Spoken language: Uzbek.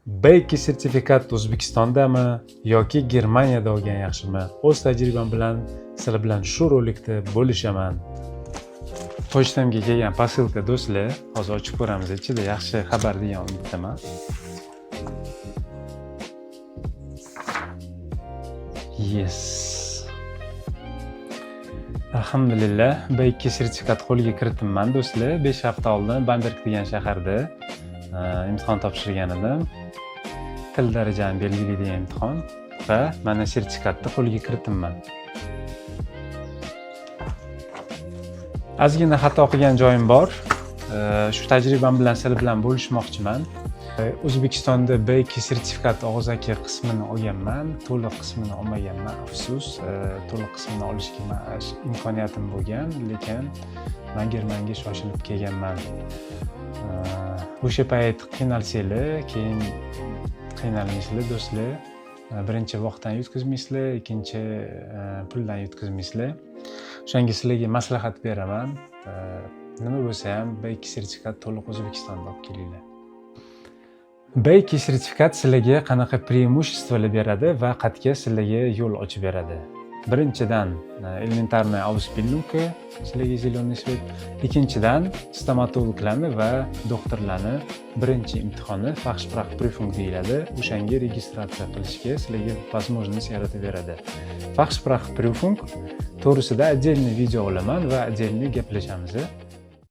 B2 sertifikat O'zbekistondami yoki Germaniyada olgan yaxshimi? O'z tajribam bilan sizlar bilan shu rolikda bo'lishaman. Pochtamga kelgan posilka, do'stlar, hozir ochib ko'ramiz, ichida yaxshi xabar degan umiddaman. Yes. Alhamdulillah, B2 sertifikat qo'lga kiritibman, do'stlar. 5 hafta oldin Bamberg degan shaharda imtihon topshirgan edim. Til darajani belgilaydigan imtihon va mana sertifikatni qo'lga kiritibman. Ozgina xato qilgan joyim bor. Shu tajribam bilan sizlar bilan bo'lishmoqchiman. O'zbekistonda B2 sertifikat og'zaki qismini olganman, to'liq qismini olmaganman, afsus. To'liq qismini olishga imkoniyatim bo'lgan, lekin man Germaniyaga shoshilib kelganman. O'sha payt qiynalsanglar, keyin qiynalmaysizlar, do'stlar. Birinchi vaqtdan yutqizmaysizlar, ikkinchi puldan yutqizmaysizlar. O'shanga sizlarga maslahat beraman. Nima bo'lsa ham B2 sertifikat to'liq O'zbekistonda olib kelinglar. B2 sertifikat sizlarga qanaqa преимущество lar beradi va qayerga sizlarga yo'l ochib beradi? Birinchidan, элементарная Ausbildung sizlarga зеленый свет. Ikkinchidan, stomatologlarni va doktorlarni birinchi imtihoni Fachsprachprüfung deyiladi. O'shanga registratsiya qilishga sizlarga возможность yaratib beradi. Fachsprachprüfung to'g'risida отдельный video olaman va отдельный gaplashamiz.